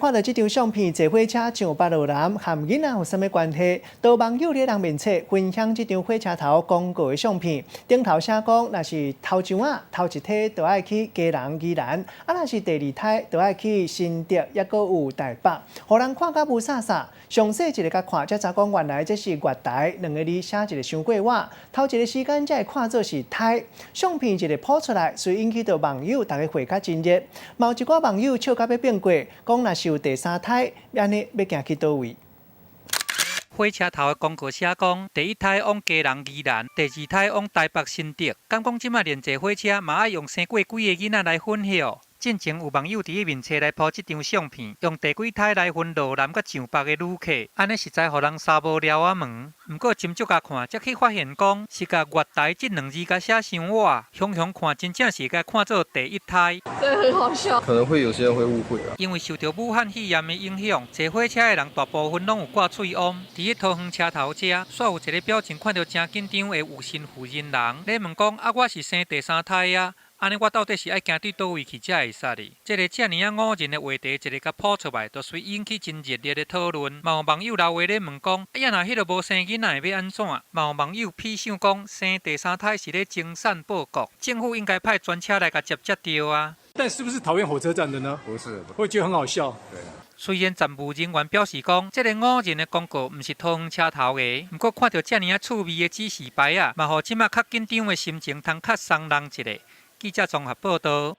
看著這張相片，坐火車上北落南，和囡仔有啥物關係？多網友佇人面冊分享這張火車頭廣告的相片，頂頭寫講，若是頭上仔頭一胎就愛去基隆宜蘭，啊若是第二胎就愛去新竹，抑閣有台北，予人看甲霧煞煞。詳細一个共看，才知講原來這是月台兩个字寫一个傷過倚，頭一个時間才會看做是胎。相片一个鋪出來，遂引起著網友逐家話甲真熱，嘛有一寡網友笑甲欲變過，講若是有第三胎，按呢欲行去佗位？火車頭的廣告寫講，第一胎往基隆宜蘭，第二胎往台北新竹。敢講這馬連坐火車嘛愛用生過幾个囡仔來分曉？進前有網友佇咧面冊來鋪這張相片，用第幾胎來分羅南佮上北的旅客，按呢實在予人三無撩仔問。毋過斟酌共看，才去發現講是共月台這兩字共寫傷倚，雄雄看真正是共看做第一胎。對，很好笑。可能會有些人會誤會啊。因為受著武漢肺炎的影響，坐火車的人大部分攏有掛喙罨。佇咧桃園車頭遮，煞有一个表情看著誠緊張的有身婦人人，咧問講：啊，我是生第三胎啊！按呢，我到底是愛行對佗位去才會使哩？這个遮爾仔唬人的話題，一个共鋪出來，就隨引起真熱烈的討論。嘛有網友留話咧問講：啊，若彼个無生囡仔的欲按怎？嘛有網友鄙想講，生第三胎是咧增產報國，政府應該派專車來共接才對啊。但是不是桃園火車站的呢？不是，會覺得很好笑。對。雖然站務人員表示講，這个唬人的廣告毋是桃園車頭的，毋過看著遮爾仔趣味的指示牌仔，嘛予這馬較緊張的心情通較鬆人一下。記者綜合報導。